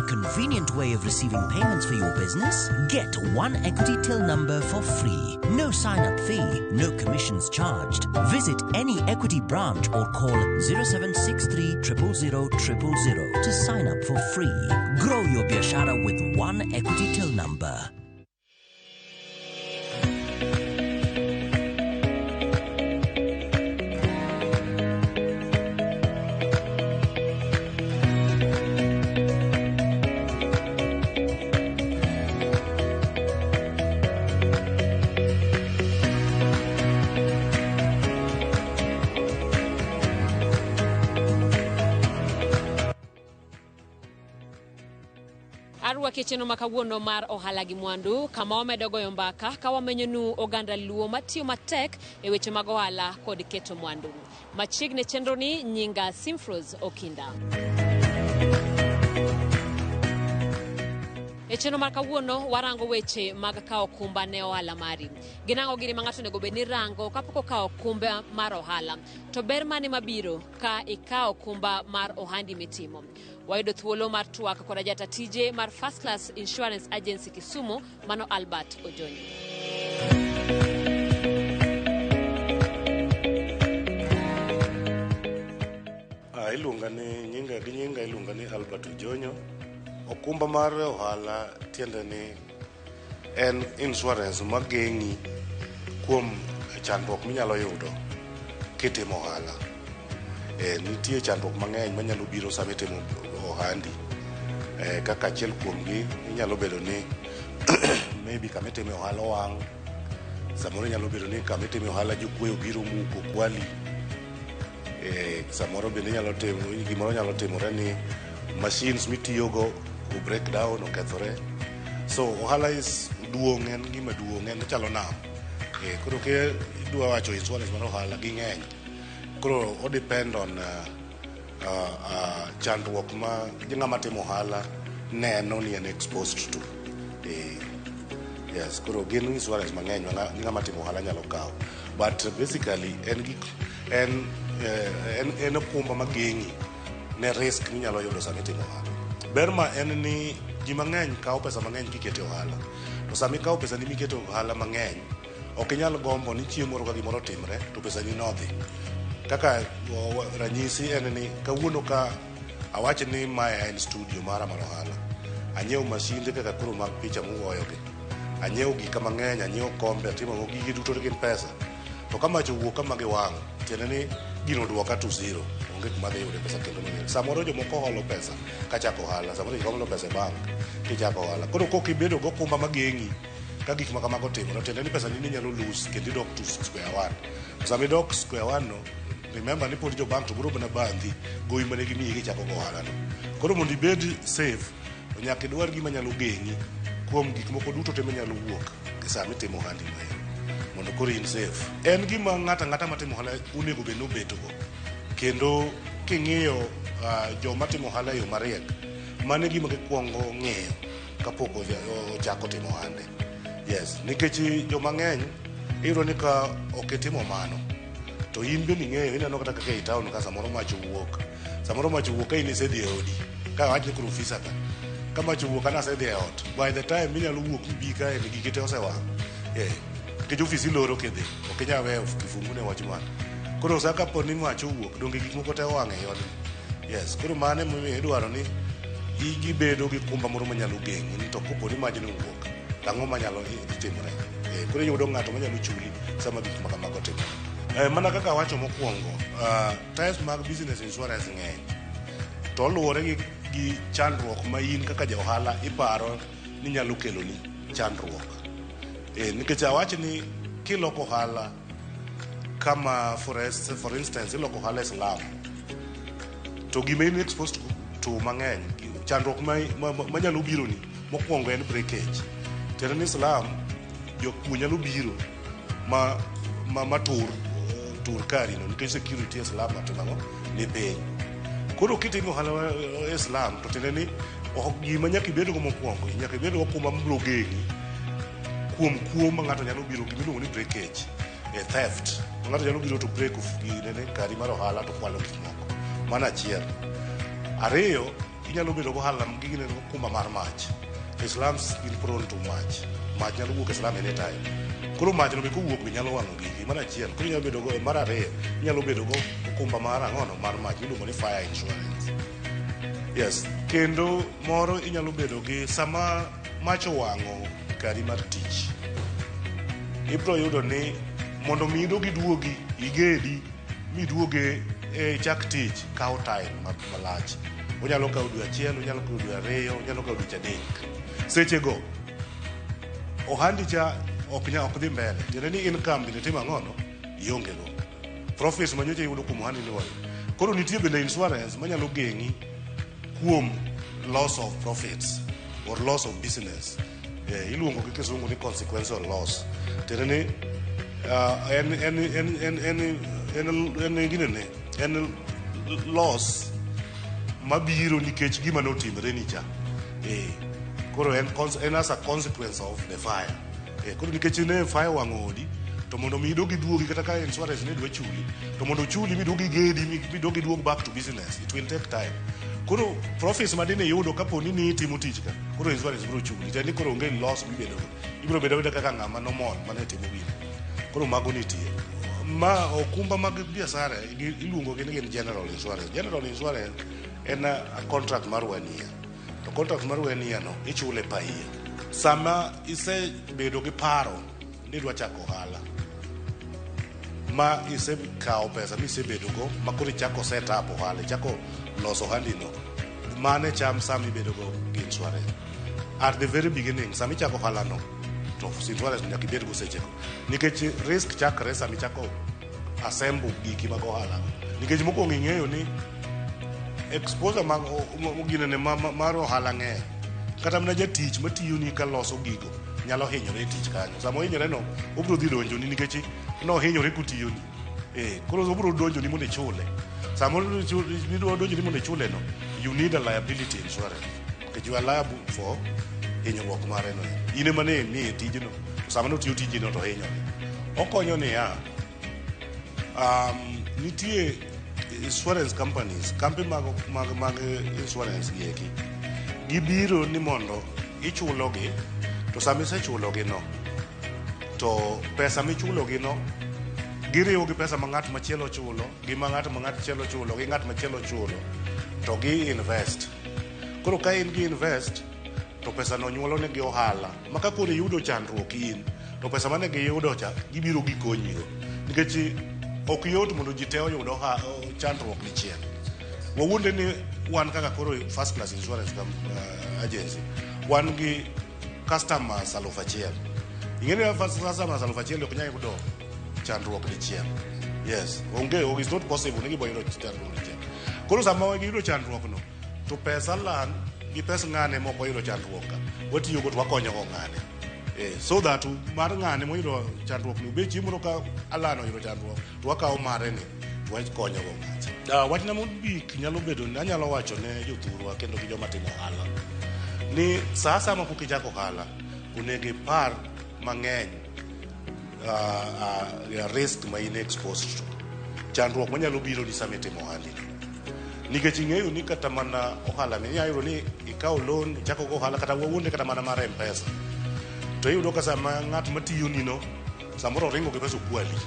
convenient way of receiving payments for your business? Get one Equity till number for free. No sign up fee, no commissions charged. Visit any Equity branch or call 0763 000 000 to sign up for free. Grow your biashara with one Equity till number. Arwaki e chenro ma kawuono mar ohala gi mwandu kama wamedo goyo mbaka ka wamenyonu oganda luo matiyo matek e weche mag ohala kod keto mwandu. Machiegni e chenro ni nyinga Simfros Okinda. E chenro mar kawuono warango weche mag kawo okumba ne ohala mari. Gin ang'o gini ma ng'ato onego bed ni rango kapok okawo okumba mar ohala? To ber mane mabiro ka ikawo okumba mar ohandi mitimo? Wayudo thuolo mar twak koda jata tije mar First Class Insurance Agency Kisumu, mano Albert Ojonyo. Ah, iluonga ni nyinga gi nyinga iluonga ni Albert Ojonyo. Okumba mar ohala tiende ni en insurance mageng'i kuom chandruok minyalo yudo kitimo ohala. E, nitie chandruok mang'eny manyalo biro sama itimo ohandi. E, kaka achiel kuomgi inyalo bedo ni maybe kama itime ohala owang', samoro inyalo bedo ni kama itime ohala jokuoye obiro muko kwali. E, samoro bende inyalo timo gimoro nyalo timore ni machines mitiyogo o break down okethore. So ohala is duong' en gima duong' en chalo nam. E, koro ki idwa wacho insurance mar ohala ging'eny. Koro o depend on chandruok ma ng'ama timo ohala neno ni en exposed to. E, yes, koro gin insurance mang'eny ma ng'ama timo ohala nyalo kawo. But basically en gik en en, en okumba mageng'i ne risk minyalo yudo sama itimo ohala. Ber ma en ni ji mang'eny kawo pesa mang'eny kiketo e ohala. To sama ikawo pesa ni miketo e ohala mang'eny, ok inyal gombo ni chieng' moro ka gimoro otimre to pesa ni nodhi. Kaka ranyisi en ni kawuono ka awach ni mae en studio mara mar ohala. Anyiewo masinde kaka koro mag picha mugoyogi. Anyiewo gika mang'eny, anyiewo kombe, atimo ang'o, gigi duto gin pesa. To ka mach owuok kama giwang', tiende ni gino duoka to zero. Onge kuma adhi yude pesa kendo manyien. Samoro jomoko holo pesa kachako ohala, samoro jomoko holo pesa e bank kichako ohala. Koro kok ibedo gokumba mageng'i ka gik ma kamago otimore, tiende ni pesa ni inyalo lose kendo idok to square one. To sama idok square one no, remember ni pod jo bank to biro mana bandhi gowi mane gimiyi kichako go ohala no. Koro mondo ibed safe, to nyaka idwar gima nyalo geng'i kuom gik moko duto te manyalo wuok e sama itimo ohandi no ero mondo koro in safe. En gima ng'ato ang'ata matimo ohala onego bed ni obetogo. Kendo king'iyo joma timo ohala e yo mariek, mano e gima gikwongo ng'iyo kapok ochako timo ohande. Yes, nikech joma ng'eny iyudo ni ka ok itimo mano, to in bende ing'eyo ineno kata kaka ei town ka samoro mach owuok. Samoro mach owuok ka in isedhi e odi. Ka awach ni koro ofisa ka. Ka mach owuok an asedhi e ot. By the time inyalo wuok mibi kae ni giki te osewang'. Eh, nikech ofis iloro kidhi. Ok inyal weyo kifungu ne watchman. Koro sa kapo ni mach owuok, donge gik moko te owang' ei odni. Yes, koro mano emomiyo idwaro ni gibedo gi kumba moro manyalo geng'i ni to kopo ni majno owuok, to ang'o manyalo timore. Eh, koro iyudo ng'ato manyalo chuli sama gik ma kamago otimore. Eh, mana kaka awacho mokwongo, types mag business insurance ng'eny. To oluwore gi chandruok ma in kaka ja ohala iparo ni nyalo keloni chandruok. Eh, nikech awach ni kiloko ohala kama for instance iloko ohala e slum to gima in exposed to mang'eny chandruok manyalo bironi mokwongo en breakage. Tiende ni slum jokuo nyalo biro ma tur kari no nikech security e slum otimo ang'o ni piny. Koro kitimo ohala e slum to tiende ni gima nyaka ibedgo mokwongo nyaka ibed go kuma mabiro geng'i kuom kuo ma ng'ato nyalo biro gima iluongo ni breakage e theft ma ng'ato nyalo biro to break ginene kari mar ohala to kwalo gik moko. Mano achiel. Ariyo, Inyalo bedo gohala gi gineno okumba mar mach. To slums gin prone to mach. Mach nyalo wuok e slum anytime. Koro mach no be kowuok be nyalo wang'o gigi. Mar achiel. Koro inyalo bedo go mar ariyo, inyalo bedo go okumba mar ang'ono mar mach miluongo ni fire insurance. Yes. Kendo moro inyalo bedo gi sama mach owang'o kari mar tich. Ibiro yudo ni mondo mi idog iduogi igedi miduoge e chak tich kawo time malach. Onyalo kawo dwe achiel, onyalo kawo dwe ariyo, onyalo kawo dweche adek. Sechego ohandi cha ok nya ok dhi mbele. Tiende ni income bende timo ang'ono? Ionge go. Profits manyocha iyudo kuom ohandi ni wayo. Koro nitie bende insurance manyalo geng'i kuom loss of profits or loss of business. Iluongo gi kisungu ni consequential loss. Tiende ni en en en en en en en ginene en loss mabiro nikech gima notimre ni cha. Koro en, en as a consequence of the fire. Koro nikech ne fire wang'o odi, to mondo mi idog iduogi kata ka insurance ne dwa chuli, to mondo ochuli midog igedi midog iduog back to business, it will take time. Koro profits ma dine iyudo kapo ni nitimo tich ka, koro insurance biro chuli. Tiende ni koro onge loss mibedogo. Ibiro bedo abeda kaka ng'ama nomol mane timo gino. Koro mago nitie. Ma okumba mag biashara iluongo gi ni gin general insurance. General insurance en a contract mar one year. To contract mar one year no ichule per year. Sama isebedo gi paro ni idwa chako ohala, ma isekawo pesa misebedo go ma koro ichako set up ohala, ichako loso ohandi no, mano e cham sama ibedo go gi insurance. At the very beginning, sama ichako ohala no, to insurance nyaka ibed go sechego. Nikech risk chakre sama ichako assemble giki mag ohala. Nikech mokwongo ing'eyo ni exposure mag ginene mar ohala ng'eny. Kata mana jatich matiyoni ka loso gigo nyalo hinyore e tich kanyo. Sama ohinyore no, obiro dhi donjoni nikech nohinyore kotiyoni. Koro obiro donjoni mondo ichule. Sama ibiro donjoni mondo ichule no, you need a liability insurance. Nikech you are liable for hinyruok mare no. In ema ne imiye tijno, to sama notiyo tijino to ohinyore. Okonyo niya, nitie insurance companies, kambi mag insurance gi eki, gibiro ni mondo ichulogi, to sama isechulogi no, to pesa michulogi no, giriwo gi pesa ma ng'at machielo chulo, gi ma ng'at ma ng'at chielo chulo, gi ng'at machielo chulo, to gi invest. Koro ka in gi invest, to pesa no nyuolo negi ohala. Ma ka koro iyudo chandruok in, to pesa mane giyudo cha, gibiro gikonyigo. Nikech ok yot mondo ji te oyud chandruok dichiel. Wawuonde ni wan kaka koro First Class Insurance Agency, wan gi customers 1000. Ing'e ni first customers 1000 ok nyal yudo chandruok dichiel. Yes, onge, it's not possible ni gibo yudo chandruok dichiel. Koro sama giyudo chandruok no, to pesa lan gi pes ng'ane mok oyudo chandruok ka, watiyogo to wakonyogo ng'ane. So that mar ng'ane moyudo chandruok ni, be chieng' moro ka Alan oyudo chandruok, to wakawo mare ni, to wakonyogo ng'acha. Wachna mogik nyalo bedo ni anyalo wacho ne jothurwa kendo gi joma timo ohala ni sa asaya ma pok ichako ohala, onego ipar mang'eny risk ma in exposed to. Chandruok manyalo biro ni sama itimo ohandi ni. Nikech ing'eyo ni kata mana ohala ni inyalo yudo ni ikawo loan, ichako go ohala kata wawuonde kata mana mar M-Pesa. To iyudo ka sama ng'at matiyo ni no, samoro oringo gi pesa okwali.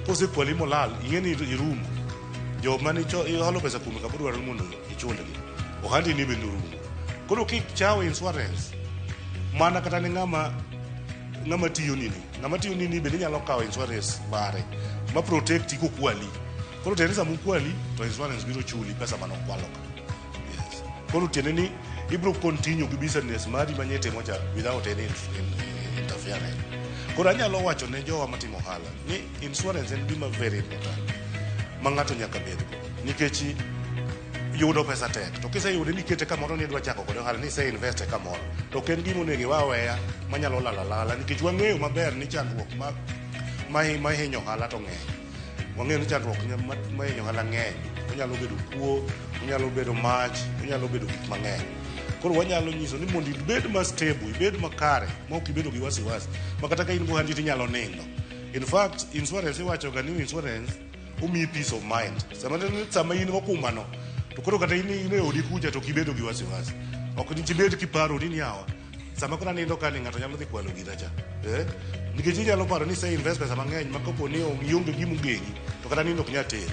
Kosekwali molal, ing'e ni irumo. Joma ne iholo pesa kuome ka dwaro mondo ichulgi. Ohandi ni bende orumo. Koro kichawo insurance, mana kata ne ng'ama tiyo nini, ng'ama tiyo nini bende inyalo kawo insurance mare ma protect kokwali. Koro tiende ni sama okwali to insurance biro chuli pesa mane okwalo ka. Yes. Koro tiende ni ibiro continue gi business mari manye itimo cha without any interference. Koro anyalo wacho ne jowa matimo ohala ni insurance en gima very important ma ng'ato nyaka bedgo nikech yudo pesa tek to kiseyude mikete kamoro ni idwa chako kode ohala ni ise invest e kamoro to ok en gima onego iwe aweya manyalo lal alala nikech wang'eyo maber ni chandruok ma hinyo ohala to ng'eny. Wang'eyo ni chandruok ma hinyo ohala ng'eny. Onyalo bedo kuo, onyalo bedo mach, onyalo bedo gik mang'eny. Koro wanyalo nyiso ni mondo ibed ma stable, ibed makare, ma ok ibedo gi wasiwasi, ma kata ka in gohandi tinyalo nindo. In fact, insurance iwacho ga ni insurance omiyi peace of mind. Sama in gokumbano, To koro kata in e odi kucha to ok ibedo gi wasiwasi. Ok ibed kiparo ni yawa sama koro anindo ka ni ng'ato nyalo dhi kwalo gina cha. Eh? Nikech inyalo paro ni ise invest pesa mang'eny ma kapo ni ionge gima ogeng'i to kata nindo ok nyal teri.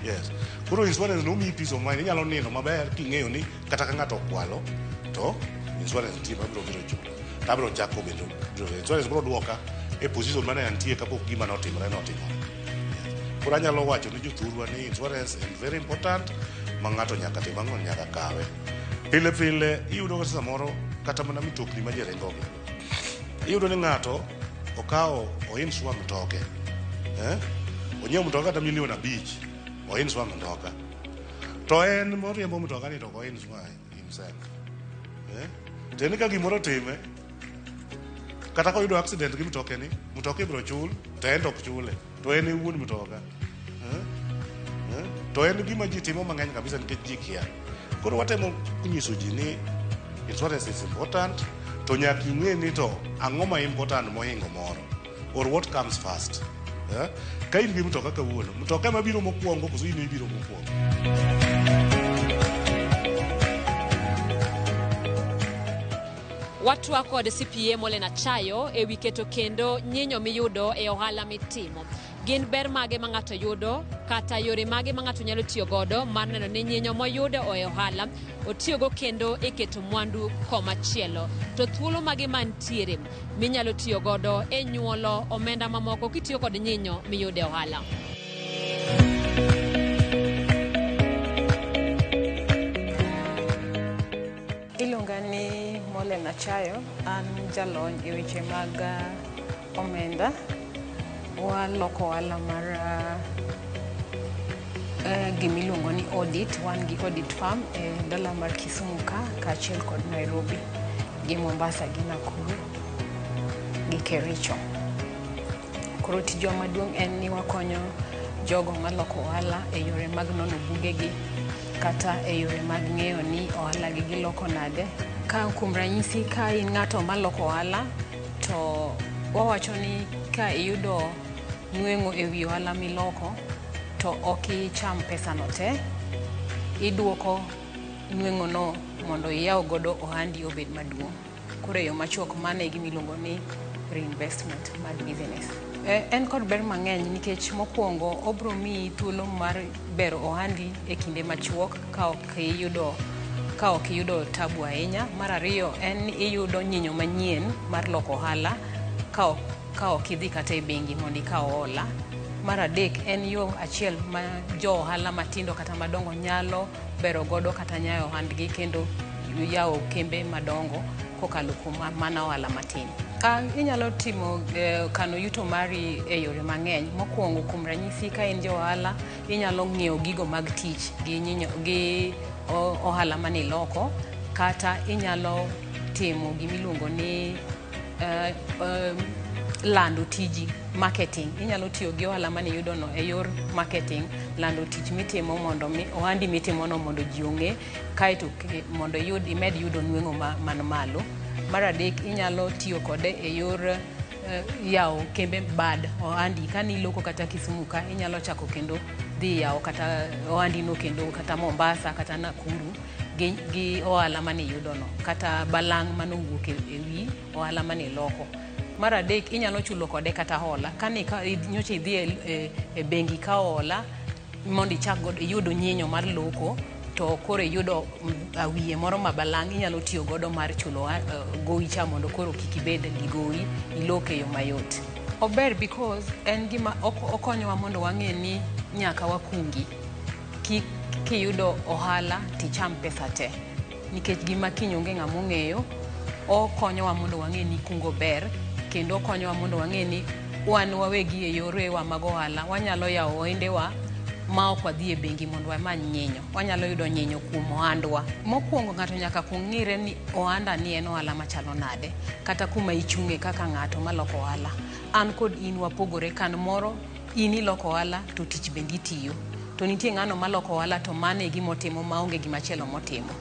Yes. Koro insurance no miyi peace of mind. Inyalo nindo maber king'eyo ni kata ka ng'ato okwalo to insurance nitie mabiro biro chulo. To abiro chako bende insurance biro duoka e position mane antie kapok gima notimore notimore. Yes. Koro anyalo wacho ni jothurwa ni insurance en very important ma ng'ato nyaka tim ang'o nyaka kawe. Pile pile iyudo ka samoro kata mana mitokni ma ji ringogi. Iyudo ni ng'ato okawo o-insure mtoke. Eh? Onyiewo mtoka kata milion 5 o-insure mtoka. To en moriembo mtoka ni to ok o-insure himself. Eh? To en ka gimoro otime kata koyudo accident gi mtoke ni, mtoka ibiro chul to en to ok chule. To en e wuon mtoka. Eh? Eh? To en gima ji timo mang'eny kabisa nikech ji kia. Koro watemo nyiso ji ni insurance is important to nyaka ing'e ni to ang'o ma important mohingo moro or what comes first. Eh? Ka in gi mtoka kawuono, mtoka ema biro mokwongo koso in ibiro mokwongo? Watwa kod CPA Mollen Achayo e wi keto kendo nyinyo miyudo e ohala mitimo. Gin ber mage ma ng'ato yudo kata yore mage ma ng'ato nyalo tiyo godo mar neno ni nyinyo moyudo e ohala otiyogo kendo e keto mwandu komachielo. To thuolo mage mantiere minyalo tiyo godo e nyuolo omenda mamoko kitiyo kod nyinyo miyudo e ohala. Iluonga ni Mollen Achayo, an jalony e weche mag omenda. Waloko ohala mar gimiluongo ni audit. Wan gi audit firm e dala mar Kisumu ka, kaachiel kod Nairobi, gi Mombasa gi Nakuru gi Kericho. Koro tijwa maduong' en ni wakonyo jogo maloko ohala e yore mag nono bugegi kata e yore mag ng'eyo ni ohala gi giloko nade. Ka kuom ranyisi ka in ng'ato maloko ohala to wawacho ni ka iyudo nweng'o e wi ohala miloko to ok icham pesa no te, iduoko nweng'o no mondo iyaw godo ohandi obed maduong'. Koro e yo machuok mano e gima iluongo ni reinvestment mar business. En kod ber mang'eny nikech mokwongo obro miyi thuolo mar bero ohandi e kinde machuok ka ok iyudo tabu ahinya. Mar ariyo en ni iyudo nyinyo manyien mar loko ohala ka ok idhi kata e bengi mondo ikaw hola. Mar adek en yo achiel ma jo ohala matindo kata madongo nyalo bero godo kata nyayo ohandgi kendo yawo kembe madongo kokalo kuom mana ohala matin. Inyalo timo kano yuto mari e yore mang'eny. Mokwongo kuom ranyisi ka in ja ohala inyalo ng'iewo gigo mag tich gi ohala maniloko, kata inyalo timo gimiluongo ni lando tiji, marketing. Inyalo tiyo gi ohala maniyudo no e yor marketing, lando tich mitimo mondo mi ohandi mitimo no mondo ji ong'e, kaeto mondo imed yudo nweng'o man malo. Mar adek inyalo tiyo kode e yor yawo kembe bad ohandi. Kaniloko kata Kisumu ka inyalo chako kendo dhi yawo kata ohandi no kendo kata Mombasa kata Nakuru gi ohala maniyudo no, kata balang' manowuok e wi ohala maniloko. Mar adek inyalo chulo kode kata hola. Kane nyocha idhi e bengi ikawo hola mondo ichak godo iyud nyinyo mar loko, to koro iyudo awiye moro ma balang' inyalo tiyo godo mar chulo gowi cha mondo koro kik ibed gi gowi, ilok e yo mayot. Ober because en gima okonyowa mondo wang'e ni nyaka wakungi. Kik kiyudo ohala ticham pesa te. Nikech gima kiny onge ng'ama ong'eyo, okonyowa mondo wang'e ni kungo ber, kendo okonyowa mondo wang'e ni wan wawegi e yorewa mag ohala wanyalo yawo ohendewa ma ok wadhi e bengi mondo wamany nyinyo. Wanyalo yudo nyinyo kuom ohandwa. Mokwongo ng'ato nyaka kuong ng'ire ni ohanda ni en ohala machalo nade, kata kuma ichung'e kaka ng'ato maloko ohala. An kod in wapogore, kan moro in iloko ohala to tich bende itiyo. To nitie ng'ano maloko ohala to mano e gima otimo maonge gimachielo motimo.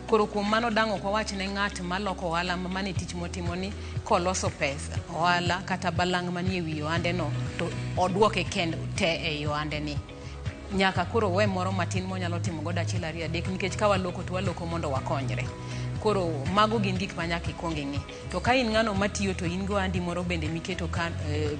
Koro kuom mano dang' ok wawach ne ng'at maloko ohala ma mano e tich motimo ni koloso pesa ohala kata balang' manie wi ohande no to oduoke kend te ei ohande ni. Nyaka koro owe moro matin monyalo timo godo achiel ariyo adek nikech ka waloko to waloko mondo wakonyre. Koro mago gin gik ma nyaka ikwong ing'i. To ka in ng'ano matiyo to in gi ohandi moro bende miketo ka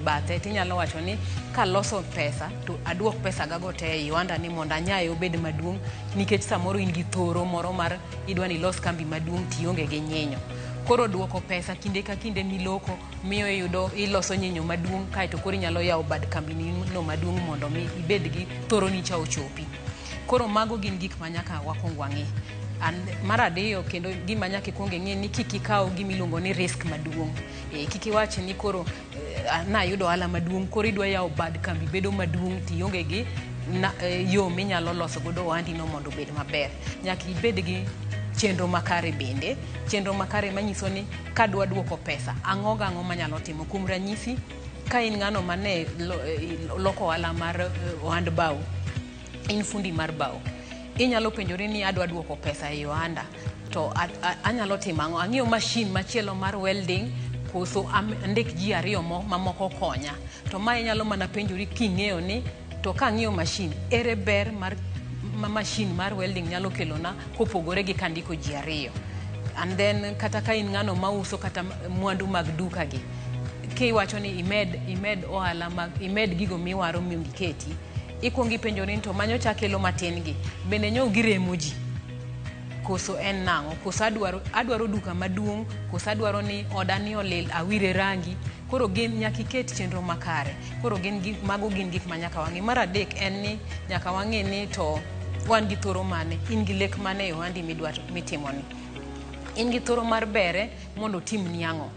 bathe tinyalo wacho ni kaloso pesa to aduok pesa gago te ei ohanda ni mondo anyaye obed maduong' nikech samoro in gi thoro moro mar idwa ni ilos kambi maduong' tionge gi nyinyo. Koro duoko pesa kinde ka kinde miloko miyo iyudo iloso nyinyo maduong' kaeto koro inyalo yawo bad kambi no maduong' mondo mi ibed gi thoro ni cha ochopi. Koro mago gin gik ma nyaka wakwong wang'i. Mar ariyo kendo gima nyaka ikwong ing'i ni kik ikaw gima iluongo ni risk maduong'. Kik iwach ni koro nayudo ohala maduong' koro idwa yawo bad kambi bedo maduong' tionge gi yo minyalo loso godo ohandi no mondo obed maber. Nyaka ibed gi chenro makare bende, chenro makare manyiso ni kadwa duoko pesa, ang'o gang'o manyalo timo. Kuom ranyisi, ka in ng'ano mane loko ohala mar ohand bao, in fundi mar bao, inyalo penjori ni adwa duoko pesa e ohanda, to anyalo timo ang'o? Ang'iew mashin machielo mar welding koso andik ji ariyo mamoko konya. To ma inyalo mana penjori king'eyo ni to kang'iewo mashin, ere ber mar mashin mar welding nyalo kelona kopogore gi kandiko ji ariyo. And then kata ka in ng'ano mauso kata mwandu mag duka gi, kiwacho ni imed ohala mag imed gigo miwaro mondo iketi, ikwongo ipenjori ni to manyocha kelo matin gi bende nyo giremo ji koso en nang'o, koso adwaro duka maduong', koso adwaro ni oda ni olil awire rangi. Koro gin nyaka iket chenro makare. Koro gin mago gin gik ma nyaka wang'i. Mar adek en ni nyaka wang'i ni to wan gi thoro mane, in gi lek mane e ohandi mitimoni. In gi thoro mar bere mondo otimni ang'o.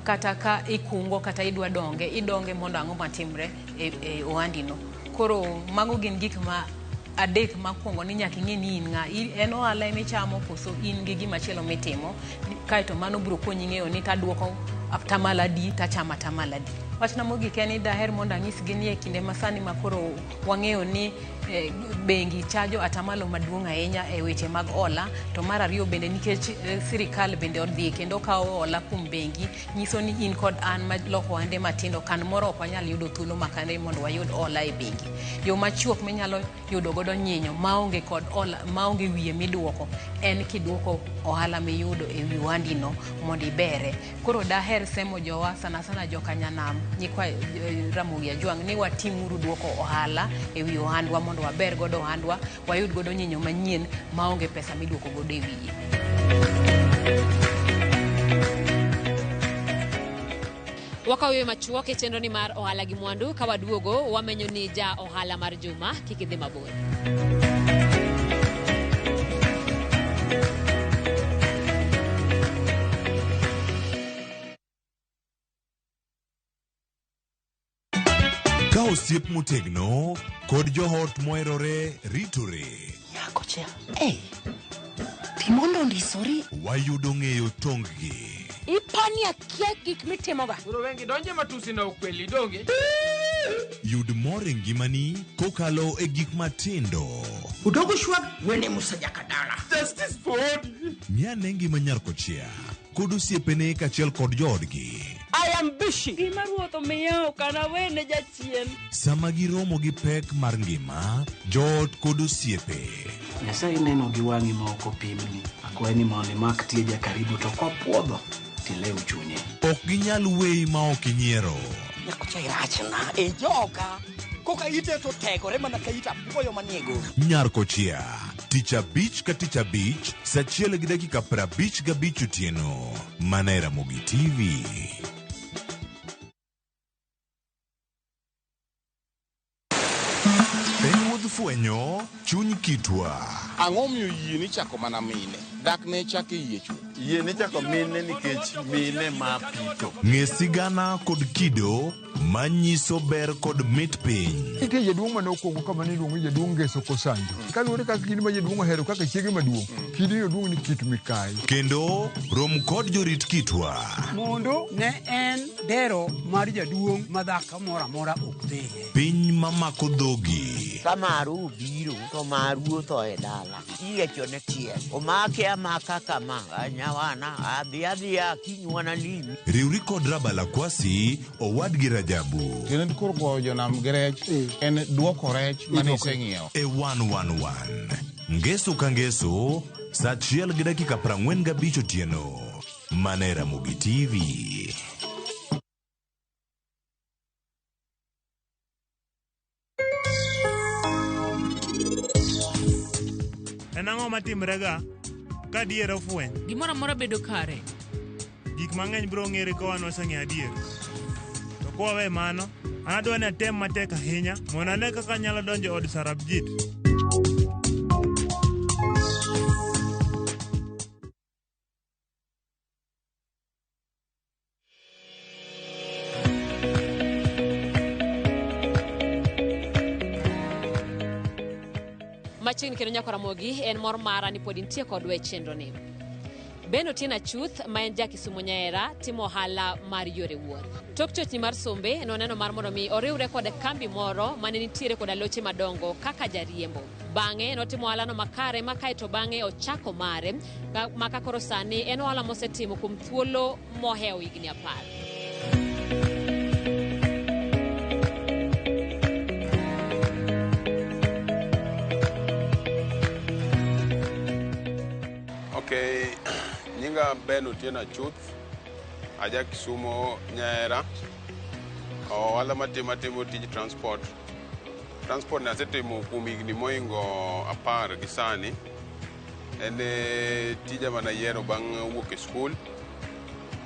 Kata ka ikungo kata idwa donge, idonge mondo ang'o matimre e ohandi no. Koro mago gin gik ma adek makwongo ni nyaka ing'e ni in ng'a, en ohala emichamo koso in gi gimachielo mitimo, kaeto mano biro konyi ng'eyo ni taduoko atamalo adi tachamo atamalo adi. Wachna mogik en ni daher mondo anyisgi ni e kinde masani ma koro wang'eyo ni bengi chajo atamalo maduong' ahinya e weche mag hola, to mar ariyo bende nikech sirikal bende odhi kendo kawo hola kuom bengi, nyiso ni in kod an maloko ohande matindo kan moro ok wanyal yudo thuolo makare mondo wayud hola e bengi. Yo machuok minyalo yudo godo nyinyo maonge kod hola, maonge wiye miduoko en kiduoko ohala miyudo e wi ohandi no mondo ibere. Koro daher semo jowa sana sana joka nyanam nyikwa Ramogi Ajwang' ni watimuru duoko ohala e wi ohandwa mondo waber godo ohandwa, wayud godo nyinyo manyien maonge pesa miduoko godo e wiye. Wakawo yo machuok e chenro ni mar ohala gi mwandu, ka waduogo wamenyo ni ja ohala mar juma kik idhi mabor. Ka osiep motegno kod joot moherore ritore. Nyako cha, timondo ndisori. Wayudo ng'eyo tong-gi. Ipani akia gik mitimoga. Koro wengi donje matusi na ukweli donge. Yud mor e ngimani kokalo e gik matindo. Udogo shwag wene Musa Jakadala. Justice for Odi. Ng'ane ngima nyar kochia kod osiepene kaachiel kod joodgi. I am busy. Gima ruoth omiya ok anawene jachien. Sama giromo gi pek mar ngima, joot kod osiepe. Nyasaye neno gi wang'i ma ok opimni. Akwayi ni mondo imak tieja karibu to kopuodho tilew chunye. Ok ginyal weyi ma ok inyiero. Nyakocha irachna e joka. Koka ite to tegore mana ka it apuoyo manie goro. Nyar kochia, tich abich ka tich abich, saa achiel gi dakika 55 otieno. Mana e Ramogi TV. En wuodh fwenyo chuny kitwa. Ang'o miyo yie ni chako mana mine? Dak ne chako e yie chuth. Yie ni chako mine nikech mine ma pito. Ng'e sigana kod kido manyiso ber kod mit piny. Nitie jaduong' mane okwongo kama ne iluongo ni jaduong' Ngeso Kosanjo. Kaluwore kaka kidi ma jaduong' ohero kaka chiege maduong', kidi no duong' ni Kit Mikayi. Kendo rom kod jorit kitwa. Mondo ne en dero mar jaduong' ma dhako moro amora ok dhiye. Piny mamako dhogi. Ka maru obiro obiro to maru otho e dala. Iyiechone chiel. Omake amaka kama. Nyawana, adhi adhiya kiny wanalimi. Riwri kod Rabalakwasi, owadgi Rajabu. Tiende koro goyo jonam gi rech en duoko rech mane iseng'iewo. E 111. Ngeso ka ngeso, saa 1:45 otieno. Mana e Ramogi TV. En ang'o matimrega ka adier ofweny? Gimoro amora bedo kare. Gik mang'eny biro ng'ere ka wan waseng'eyo adier. To kwawe mano, an adwa ni atem matek ahinya mondo ane kaka anyalo donjo od Sarabjit. Machiegni kendo nyako Ramogi en mor mara ni pod intie kodwa e chenro ni. Ben Otieno Achuth ma en ja Kisumu Nyaera timo ohala mar yore wuoth. Tok chochni mar sombe noneno mar mondo mi oriwre kod kambi moro mane nitiere koda loche madongo kaka jariembo. Bang'e notimo ohalano makare ma kaeto bang'e ochako mare ma ka koro sani en ohala mosetimo kuom thuolo mohewo higni 10. Okay, nyinga Ben Otieno Achuth, aja Kisumu Nyaera. Ohala matimo atimo tij transport. Transport nasetimo kuom higni mohingo 10 gi sani. En tija mana yiero bang' wuok e skul.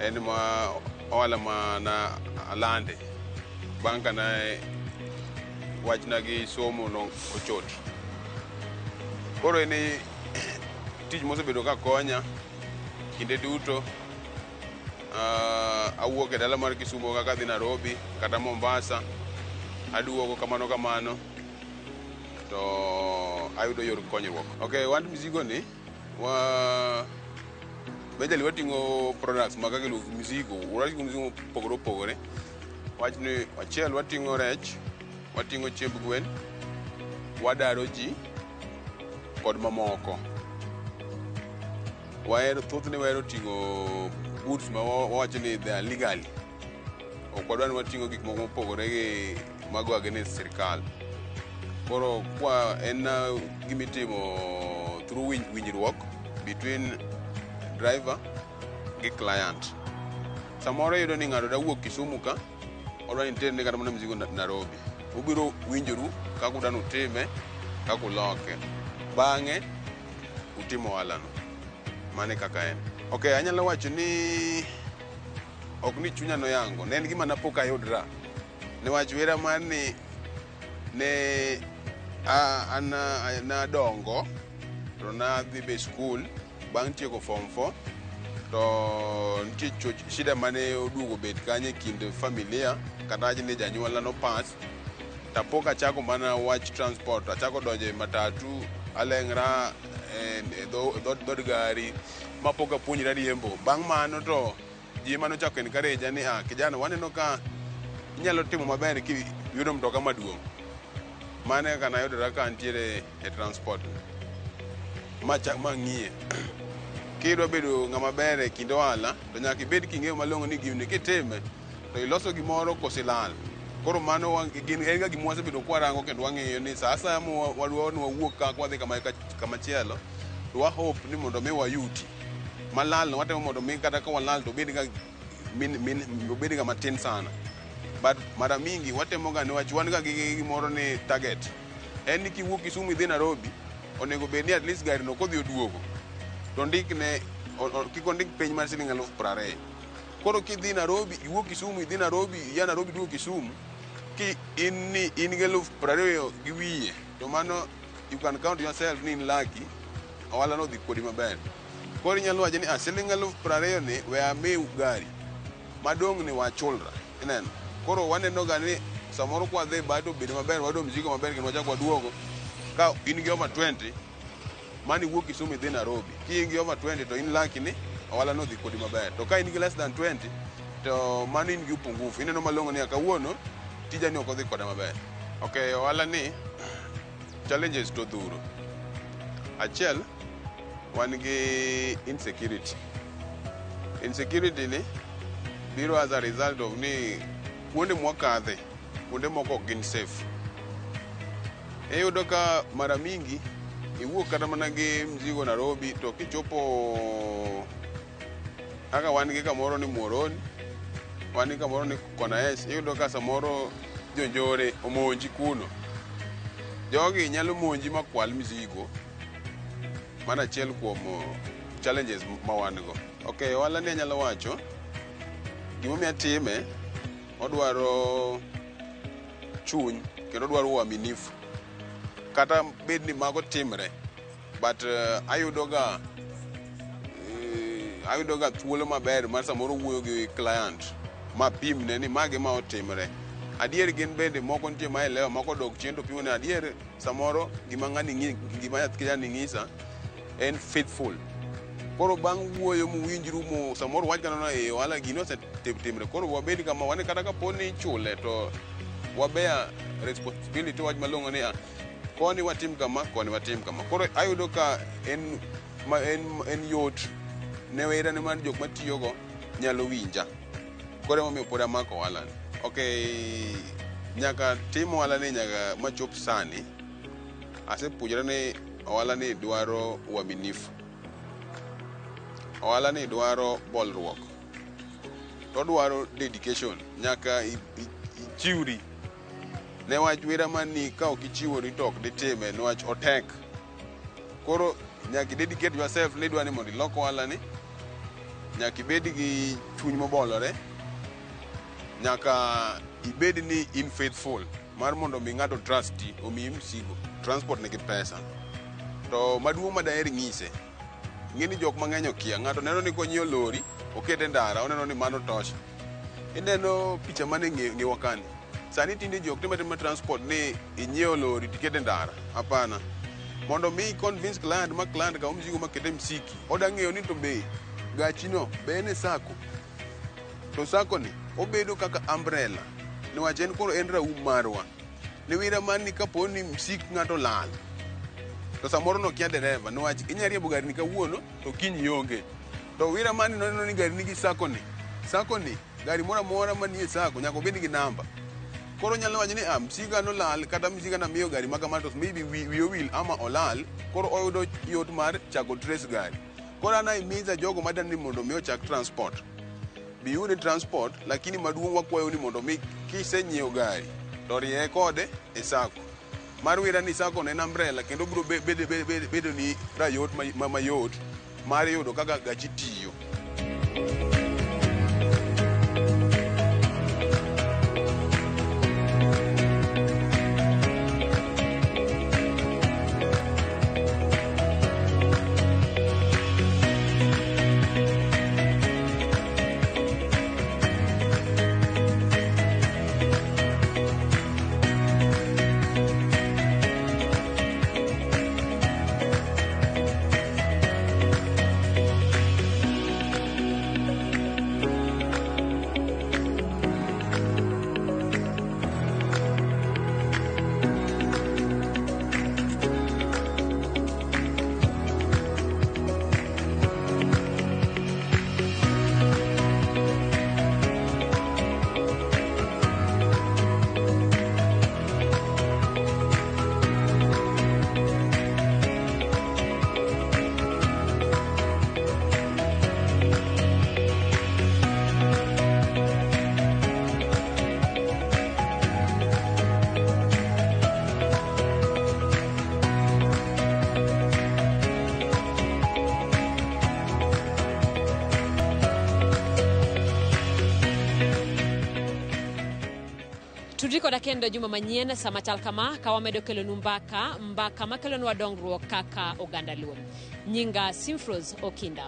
En ma ohala mana alande. Bang' ka ne wachna gi somo no ochot. Koro en tich mosebedo ka konya kinde duto. Awuok e dala mar Kisumu kaka adhi Nairobi kata Mombasa, aduogo kamano kamano to ayudo yor konyruok. Okay, wan mizigo ni wa majorly wating'o products ma kaka iluongo mizigo, wating'o mizigo mopogore opogore. Wach ni achiel wating'o rech, wating'o chiemb gwen, wadaro ji kod mamoko. Wahero thothne wahero ting'o goods ma wawacho ni they are legally. Ok wadwa ni wating'o gik moko mopogore gi mago against sirkal. Koro kwa en gimitimo through winjruok between driver gi client. Samoro iyudo ni ng'ato dawuok Kisumu ka, odwa ni terne kata mana mzigo Nairobi. Ubiro winjoru kaka udwa nutime, kaka uloke. Bang'e utimo ohalano. Mane kaka en. Okay, anyalo wacho ni ok ni chunya noyango, ne en gima napok ayudra. Niwach wera mar ni ne an nadongo to nadhi be skul bang' tieko form 4 to nitie shida mane oduogo bet kanyo e kind familia kata wach ni janyuolna nopas tapok achako mana wach transport, achako donjo e matatu aleng'ra e dhod gari mapok apuonjra riembo. Bang' mano to ji manochako encourage ni kijana waneno ka inyalo timo maber kiyudo mtoka maduong'. Mano e kaka nayudora ka antiere e transport machak mang'iye. Kidwa bedo ng'ama ber e kind ohala to nyaka ibed king'eyo malong'o ni gini kitime to iloso gimoro koso ilal. Koro mano en ga gima wasebedo kwarango kendo wang'iyo ni sa asaya ma wadwa ni wawuok ka kwadhi kama chielo to wa hope ni mondo mi wayuti. Malal no watemo mondo mi kata ka walal to obed ga matin sana. But mara mingi watemo ga niwach wan ga gi gimoro ni target. En ni kiwuok Kisumu idhi Nairobi, onego bed ni at least gari no kodhi oduogo to ndikne kik ondik piny mar siling 20,000. Koro kidhi Nairobi, iwuok Kisumu idhi Nairobi, ia Nairobi duogo Kisumu, ki in ni in gi 20,000 gi wiye, to mano you can count yourself ni in lucky, ohala no odhi kodi maber. Koro inyalo wacho ni siling 20,000 ni we amiu gari, madong' ni wachulra, ineno. Koro waneno ga ni samoro kwadhi ba to bedo maber, wayudo mzigo maber kendo wachak waduogo. Ka in gi over 20, mano iwuok Kisumu idhi Nairobi. Ki in gi over 20 to in lucky ni ohala no odhi kodi maber. To ka in gi less than 20, to mano in gi upungufu. Ineno malong'o ni kawuono tija ni ok odhi koda maber. Okay, ohala ni Challenges to dhuro. Achiel, wan gi insecurity. Insecurity ni biro as a result of ni kuonde mwakadhe, kuonde moko ok gin safe. Iyudo ka mara mingi iwuok kata mana gi mzigo Nairobi to kichopo kaka wan gi kamoro ni Muhoroni, wan gi kamoro ni Kona S, iyudo ka samoro jonjore omonji kuno. Jogi nyalo monji ma kwal mzigo. Mano achiel kuom challenges ma wan go. Okay, ohala ni anyalo wacho, gimomiyo atime, odwaro chuny kendo odwaro uaminifu. Kata bed ni mago timre, but ayudo ga thuolo maber mar samoro wuoyo gi client ma pimne ni magi ma otimre. Adier gin bende moko nitie ma elewa, moko odok chien to pimo ni adier samoro gima ng'ani ng'i, gima kijani ng'isa en faithful. Koro bang' wuoyo muwinjru mu samoro wach kata e ohala gini osetimre, koro wabed kama wane kata kapo ni ichule to wabear responsibility wach malong'o ni koni watim kama, koni watim kama. Koro ayudo ka en ma en yot ne werane mar jok matiyogo nyalo winja. Koro emomiyo pod amako ohala ni. Okay, nyaka tim ohala ni nyaka machop sani, asepuonjora ni ohala ni dwaro uaminifu. Ohala ni dwaro bolruok. To odwaro dedication. Nyaka ichiwri. Newach wera mani ka ok ichiwori to ok ditime niwach otek. Koro nyaka i dedicate yourself ni idwa ni mondo ilok ohala ni. Nyaka ibed gi chuny mobolore. Nyaka ibed ni in faithful mar mondo mi ng'ato trust omiyi msigo. Transport nigi pesa. To maduong' ma daher ng'ise, ing'e ni jok mang'eny okia. Ng'ato neno ni konyiewo lori, okete ndara, oneno ni mano tosha. Ineno picha mane ng'ewa kani. Sani tinde ji ok tim atima transport ni inyiewo lori tikete ndara. Hapana. Mondo mi convince client ma client kaw mzigo makete msiki, oda ng'eyo ni to be gachino be en e sacco. To sacco ni obedo kaka umbrella. Niwach en koro en raum marwa. Niwira man kapo ni msik ng'ato lal, to samoro nokia dereva niwach inya riembo gari ni kawuono to kiny ionge. To wira mani noneno ni gari nigi sacco ni. Sacco ni gari moro amora manie sacco nyaka obed gi namba. Koro nyalo wacho ni msiga nolal kata msiga namiyo gari ma kama to maybe wiye owil ama olal, koro oyudo yot mar chako trace gari. Koro an ahimiza jogo madwaro ni mondo mi ochak transport. Biuru e transport, lakini maduong' wakwayo ni mondo mi kisenyiewo gari to rieye kode e sacco. Mar wira ni sacco en umbrella kendo biro bedo ni rayot mayot mar yudo kaka gachi tiyo. Tudri koda kendo juma manyien sama chal kama ka wamedo kelonu mbaka mbaka makelonwa dongruok kaka oganda luo. Nyinga Simfros Okinda.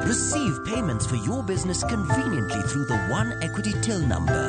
Receive payments for your business conveniently through the One Equity Till number.